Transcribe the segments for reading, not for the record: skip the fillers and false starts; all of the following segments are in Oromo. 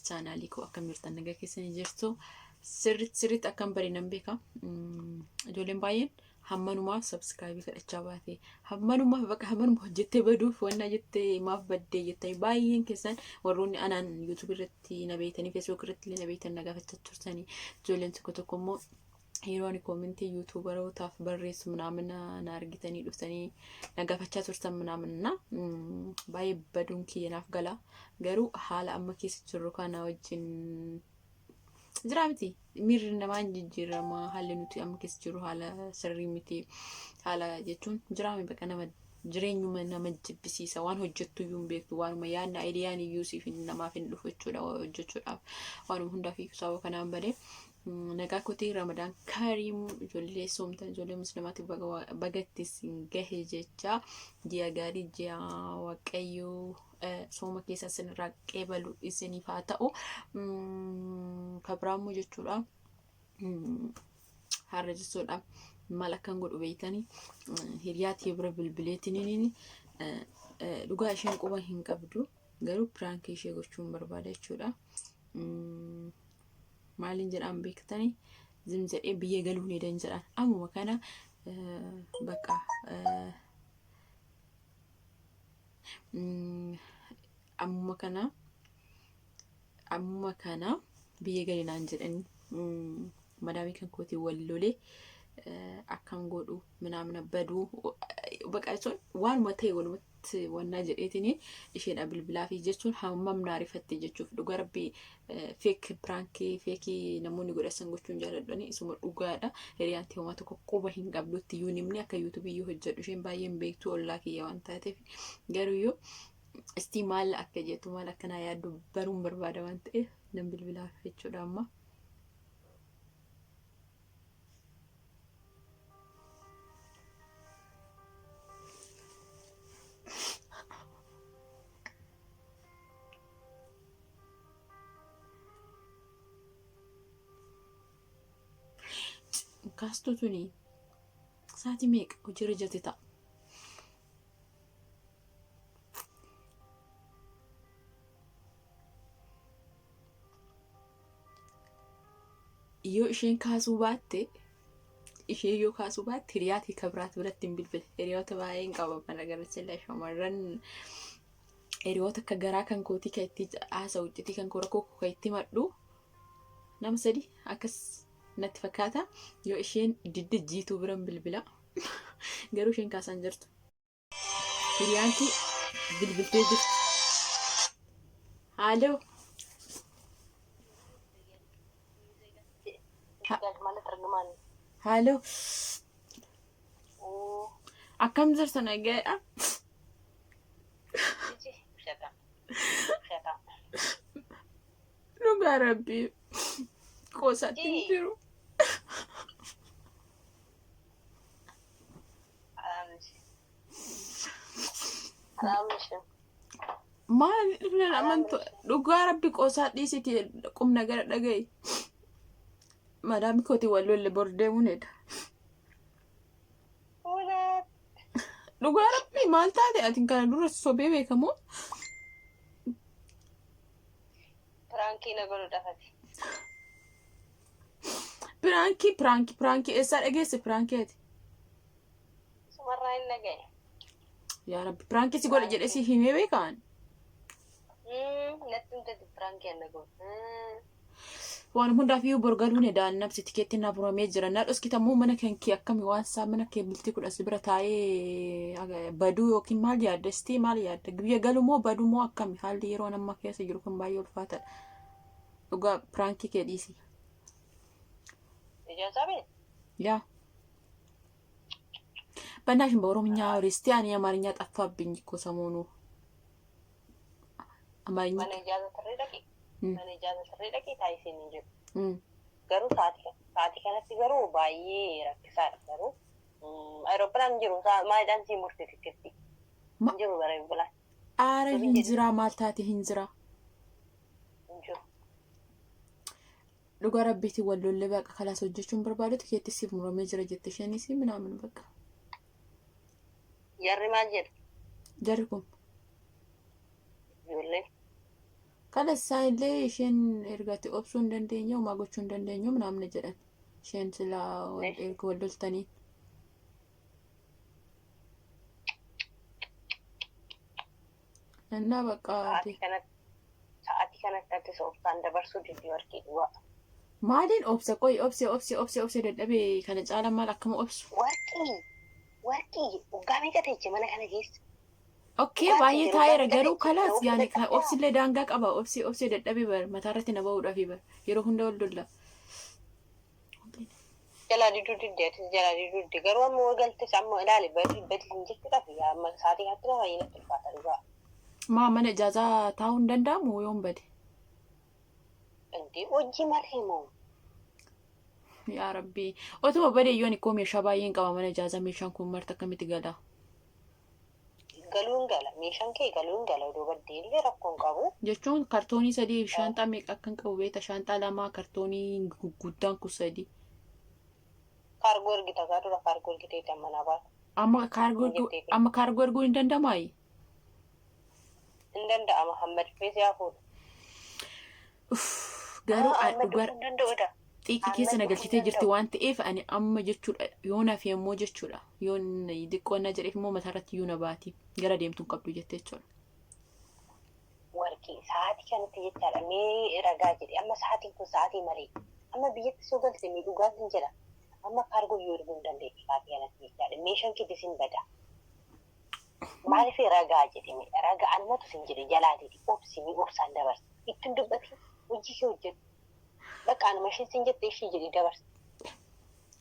Chaanaalii koo akkam jirtan, nagaa keessanii jirtu? Sirriitti sirriitti akkam bare nan beeka. Ijoolleen baay'een hammanumaaf subscribe kadhachaa baate, hammanumaaf bakka hammanuma hojjettee baduuf wannaa jettee maaf baddee jettanii baay'een keessan warroonni anaan YouTube irratti na beektanii, Facebook irratti illee na beektan na gaafachaa turtanii. Ijoolleen tokko tokko immoo yeroo ani koomentii yuutuubarootaaf barreessu minaamina na argitanii dhuftanii na gaafachaa turtan minaamina. Baay'ee baduun kiyya naaf gala, garuu haala amma keessa jirru kana wajjin jira miti, miirri namaa hin jijjiirama. Haalli nuti amma keessa jirru haala sirrii miti. Haala jechuun jiraame bakka nama jireenyuma nama jibbisiisa. Waan hojjettu iyyuu hin beektu, waanuma yaadna idiyaan iyyuu siif namaaf hin dhufu jechuudha. Hojjechuudhaaf waanuma hundaaf iyyuu sababa kanaan badee. Nagaa kootii, Ramadaan Kariim. Ijoollee soomtan, ijoollee musliimaatiif baga itti isin gahe jecha. Ji'a gaarii, ji'a Waaqayyoo sooma keessa isinirraa qeebalu isiniif haa ta'u. Kabiraammoo jechuudha. Har'a jechuudha. Maal akkan godhu beektanii, hiriyaa tiyya bira bilbileetiniin dhugaa isheen quba hin qabdu, garuu piraankii ishee gochuun barbaada jechuudha. Maaliin jedhaan beektanii, zim jedhee biyya galuu ni dan jedhaan ammuma kana bakka ammuma kana ammuma kana biyya gali naan jedhanii madaamii kan kootii wal lolee akkam godhu minaamina baduu baqa jechuun waanuma ta'e walumatti wannaa jedheetiin isheedha bilbilaa fi jechuun hammam naa rifatte jechuuf. Dhugaa rabbii, feek piraankii feekii namoonni godhasan gochuun jaalladhani, isuma dhugaadha. Hiriyaan ta'e homaa tokko quba hin qabdutti iyyuu nimni akka yuutuubii iyyuu hojjedhu isheen baay'een beektu, ollaa kiyya waan taateef. Garuu iyyuu istii maal akka jettu, maal akka naa yaaddu baruun barbaada waan ta'eef nan bilbilaaf jechuudha amma. Kaastuu tuni sa'aatii meeqa hojiirra jirti ta'a? Yoo isheen kaasuu baatte, ishee yoo kaasuu baatte, hiriyaa kee kabiraat biratti hin bilbile. Hiriyoota baay'een qaba mana gara sila shamarran, hiriyoota akka garaa kan kootii kan itti haasa'u, iccitii kan koo, rakkoo koo kan itti himadhu nama sadi akkas natti fakkaata. Yoo isheen didde jiituu biran bilbila, garuu isheen kaasaan jirtu. Hiriyaan kee bilbiltee jirti. Haaloo. Haaloo. Akkam jirta, nagaadha? Dhugaa rabbii qoosaatti hin jiru. Maal dhufnaan amantu, dhugaa rabbi qoosaa dhiisiti, qubna gara dhaga'i. Madaami kooti wal lolle, bor deemuun hedha. Dhugaa rabbi, maal taate ati? Kana dura sobee beekamoo? Piraankii na godhuudhaaf ati. Piraankii, piraankii, piraankii eessaa dhageesse piraankii ati? Sumarraa hin dhagaye. Yaa rabbi, piraankii si godhe jedhee si himee beekaan? Natti himteeti piraankii na godhu. Waan hundaaf iyyuu bor galuun edaan nabsi tikeettiin naa buramee jira. Na dhoskitammoo mana kan kee akkami waan isaa mana kee bultii 10 si bira taa'ee baduu yookiin maal yaadda, istii maal yaadda, biyya galu moo baduu moo akkami? Haalli yeroo amma keessa jiru kun baay'ee ulfaataadha. Dhugaa piraankii kee dhiisi. Ijaazaa bee? ያ በእናትሽ በኦሮምኛ አውሪ እስቲ። እኔ አማርኛ ጠፋብኝ እኮ ሰሞኑ አማርኛ። Mana ijaaza sirrii dhaqi. Mana ijaaza sirrii dhaqi taayisiin hin jiru. Garuu sa'aatii kanatti garuu baay'ee rakkisaadha garuu. Aeropilaan jiru maalidhaan sii murte tikkeetti? Hin jiru aeropilaan. Aara hin jira, maal taate, hin jira. Hin jiru. Dhugaa rabbiitiin wal lollee baqa kalaas hojjechuun barbaadu, tikeetti siif muramee jira jette isheenis minaamin bakka. Jarri maal jedhu? Jarri kun Ijoolleen. Kalas isaan illee isheen ergatti obsuu hin dandeenye, homaa gochuu hin dandeenyu ምናምን jedhan. Isheen silaa erga wal loltanii. Innaa bakka Sa'aatii kanatti ati obsaan dabarsuu diddi, warqii, dhugaa. Maaliin obsa? Qoy, obse, obse, obse, obse, dadhabee. Kana caala maal akkama obsu? Warqii, warqii, waggaa meeqa teeche mana kana keessa? Okay, baay'ee taa'eera garuu kalaas yaani obsillee daangaa qaba. Obsi obsee dadhabee bar, mataarratti na ba'uudhaaf bar, yeroo hunda wal lolla. Jalaa diduu didde, atis jalaa diduu didde. Garuu amma galtes amma ilaali, badi badi hin jechuudhaaf amma sa'aatii kanatti baay'ee natti ulfaata, dhugaa. Maa, mana ijaazaa taa'uu hin danda'amu yoon bade? Indee, hojii malee moo? Yaa Rabbi. Otuma badee yoon ikkoo meeshaa baay'een qaba mana ijaazaa, meeshaan kun marti akkamitti gala? Galuun gala, meeshaan kee galuun gala, odoo baddee illee rakkoon qabu. Jechuun kartoonii sadii, shaanxaa meeqa akkan qabu beekta? Shaanxaa lama, kartoonii guddaan kun sadii. Kaargoo ergita gaa, dura kaargoo ergitee manaa baata. Amma kaargoo erguu, amma kaargoo erguun hin danda'amaayi? Hin danda'ama, hamma dhufee si haa fuudhu. Garuu Amma dhugaa dhufuu hin danda'udha. Xiiqii keessa na galchitee jirti waan ta'eef, ani amma jechuudha yoon hafe immoo jechuudha, yoon xiqqoonnaa jedheef immoo mataarratti iyyuu na baati, gara deemtuun qabdu jettee jechuudha. Warqii, sa'aatii kanatti jechaadha, mee ragaa jedhe. Amma sa'aatiin kun sa'aatii malee amma biyyatti soo galte, mee dhugaan hin jedha, amma kaargoo yoo erguu hin dandeessu sa'aatii kanatti jechaadha, meeshaan kee sin bada. Maaliif ragaa jedhe? Mee ragaa, anumatu sin jedhe, jalaa jedhi, obsi, ni obsaan dabarsi, ittiin dubbati, hojii kee hojjedhu. Bakka anuma isheen sin jette ishii jedhi dabarsi.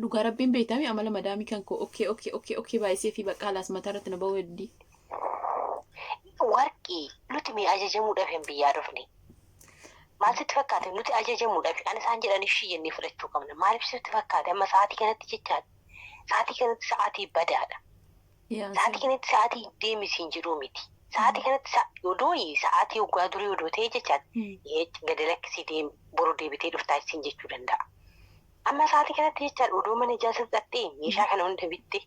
Dhugaa Rabbiin beektami, amala madaamii kan koo okay baay'isee fi bakka alaas mataarratti na ba'uu heddii. Warqii, nuti mee ajajamuudhaaf hin biyyaa dhufne. Maal sitti fakkaate? Nuti ajajamuudhaaf kan isaan jedhan ishii jennee fudhachuu qabna. Maaliif sitti fakkaate? Amma sa'aatii kanatti jechaadha. Sa'aatii kanatti sa'aatii badaadha. Sa'aatii kanatti sa'aatii deemisiin jedhuu miti. Sa'aatii kanatti odoo sa'aatii waggaa durii odoo ta'e jechaadha. Gadi lakkisii deemi, boru deebitee dhuftaa isiin jechuu danda'a. Amma sa'aatii kanatti jechaadha, odoo mana ijaarsa fudhattee meeshaa kana hunda bitte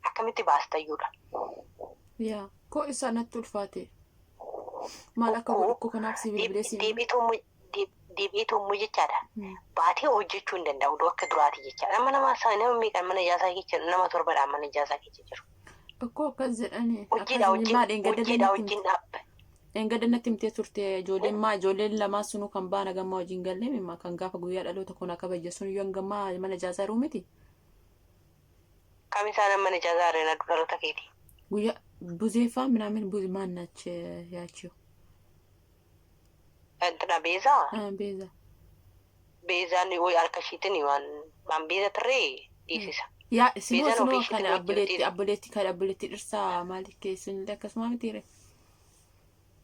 akkamitti baastayyuudha? Yaa koo, isaa natti ulfaate. Maal akka godhu koo, kanaaf si bilbilee si. Deebi'eetu immoo jechaadha. Baatee hojjechuu hin danda'u odoo akka duraati jechaadha. Amma nama nama meeqaan mana ijaarsaa keessa, nama torbadhaan mana ijaarsaa keessa jiru. Akkoo akkas jedhani. Hojiidha Akkas maa dheengadda hojiidha hojiin dhaabba. Dheengadda natti himtee turte, ijoolleen maa ijoolleen lamaan sunuu kan baana gammaa hojiin gallee mimma kan gaafa guyyaa dhaloota kun akka bayya sun yoo gammaa mana ijaarsaa jiru miti. Kam isaan mana ijaarsaa arena dhaloota keeti? Guyyaa buzeefaa ምናምን ቡዝ ማናች ያቺው? Entina Beezaa? Beeza. Beezaan harka ishiitiin waan beeza turree dhiisisa. Yaa sinoo Beezaan sinoo ofii ishiitiin kan hojii abboleetti hojjetti. Abboleetti kan abboleetti dhirsaa maaliif keessanillee akkasuma mitiire?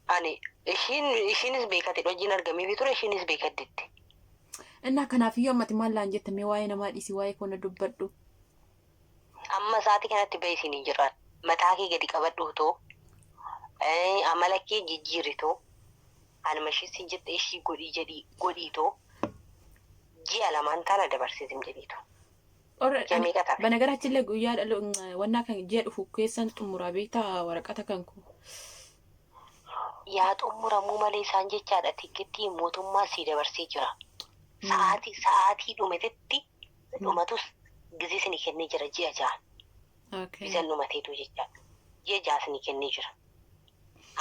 Ani ishiinis beekate, hojiin argameefi ture, ishiinis beekaddetti. Innaa kanaafiyyuu ammati maal laan jette? Mee waa'ee namaa dhiisi, waa'ee koo na dubbadhu. Amma sa'aatii kanatti bahi isin hin jiraan. Mataa kee gadi qabadhu otoo amala kee jijjiiritoo anuma ishii sin jette ishii godhii jedhii godhiitoo ji'a lamaan tana dabarsiisim jedhiitu. Ji'a meeqa tafe? Banagarachillee guyyaa dhalo wannaa kan ji'a dhufu keessan xumuraa beektaa waraqata kan koo. Yaa xumuramuu malee isaan jechaadha, tikkeettii mootummaa sii dabarsee jira. Sa'aatii dhumetetti dhumatus gizee isinii kennee jira, ji'a 6. Bisan dhumateetu jechaadha. Ji'a 6 isinii kennee jira.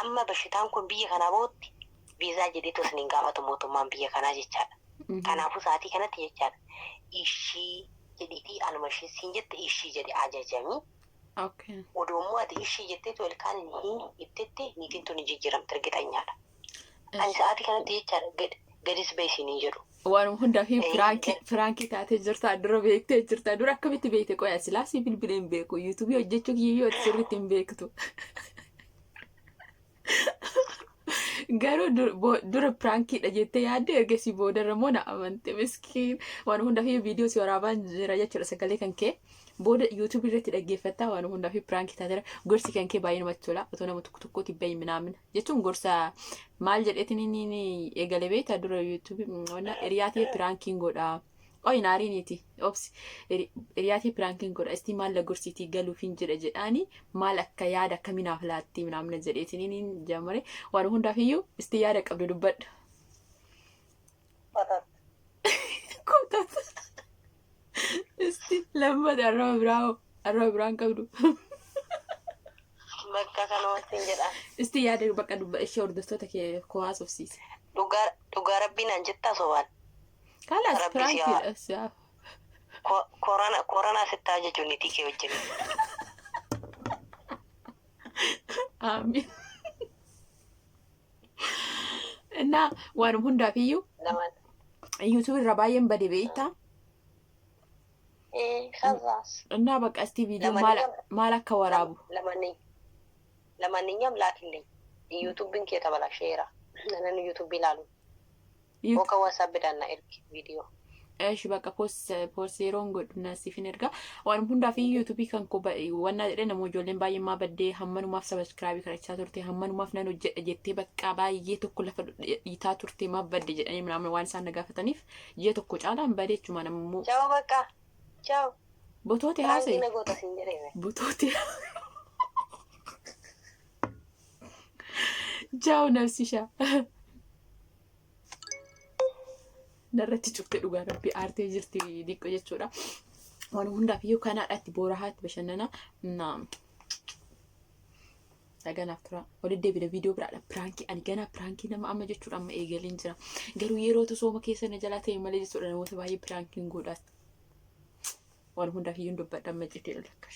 Amma bashitaan kun biyya kanaa bahutti viizaa jedheetu isiniin gaafatu mootummaan biyya kanaa jechaadha. Kanaafuu sa'aatii kanatti jechaadha. Ishii jedhiitii anuma ishii siin jette ishii jedhe ajajamii. Odoo immoo ati ishii jetteetu ilkaan hin ittetti, niitiin tun jijjiiramte argitanyaadha. Ani sa'aatii kanatti jechaadha gadis bahi isiniin jedhu. Waan hundaa fi prankii taatee jirta, dura beektee jirta. Dura akkamitti beekte? Qoya, silaa si bilbilee hin beeku, YouTubeii hojjechuu kiyyoo ati sirriitti hin beektu. Garuu dura prankiidha jettee yaadde, ergasii boodarra immoo na amante. Miskiin, waan hundaa fi viidiyoo si waraabaan jira jechuudha, sagalee kan kee booda YouTubeii irratti dhaggeeffattaa. Waan hundaa fi prankii taateera. Gorsi kan kee baay'ee namatti tola. Otoo nama tokko tokkotti bahi minaamina jechuun gorsa maal jedheetiin inni eegale beektaa? Dura YouTubeii wanna hiriyaatii prankiin godhaa. Qoy naariiniiti obsi, hiriyaatii prankiin godha, istii maal la gorsiitii galuuf hin jedha jedhaani, maal akka yaada akkaminaaf laattii minaamna jedheetiniin jamare. Waan hundaaf iyyuu istii yaada qabdu dubbadhu. Qotat. Qotat. Isti lammata arraba biraa hoo? Arraba biraan qabdu. Bakka kanumatti hin jedhaan. Isti yaada bakka dubba ishee hordoftoota kee koo haasofsiise. Dhugaa dhugaa rabbii naan jettaa sobaan? Kalaas Rabbi si haa prankiidha si'aaf. Korona koronaa sitti haa jechuun niitii kee wajjin. Amiin. Innaa waan hundaaf iyyuu Lamaan. YouTube irra baay'een bade beektaa. Kazaas. Innaa bakka isti viidiyoo maal maal akka waraabu. ለማንኛውም ላክልኝ። ዩቱብን kee ተበላሸራ nanan YouTube ilaalu. Yookaan WhatsApp dhaan na ergi viidiyoo. እሺ bakka post yeroon godhu na siifin erga. Waan hundaaf iyyuu YouTube kan koo wannaa jedhee nama ijoolleen baay'ee maa baddee, hammanumaaf subscribe kadhachaa turte, hammanumaaf nan hojjedha jettee bakka baay'ee tokko lafa dhiitaa turte, maaf badde jedhanii minaamin waan isaan na gaafataniif ji'a tokko caalaan badee jechuudha nammoo. Ciao bakka. Ciao. Botoote haasa'e. Prankii na goota siin jedhee. Botoote. Ciao nafsisha. Narratti cufte, dhugaa rabbi aartee jirti diqqo jechuudha. Waan hundaaf iyyuu kanaadhaatti boorahaatti bashannana. Ganaaf tura. Walitti deebina viidiyoo biraadha. Prankii ani ganaa prankii nama amma jechuudha amma eegaleen jira. Garuu yeroo sooma keessa na jalaa ta'e malee jechuudha namoota baay'ee prankiin godhaa. Waan hundaaf iyyuu dubbadha amma citee lakka.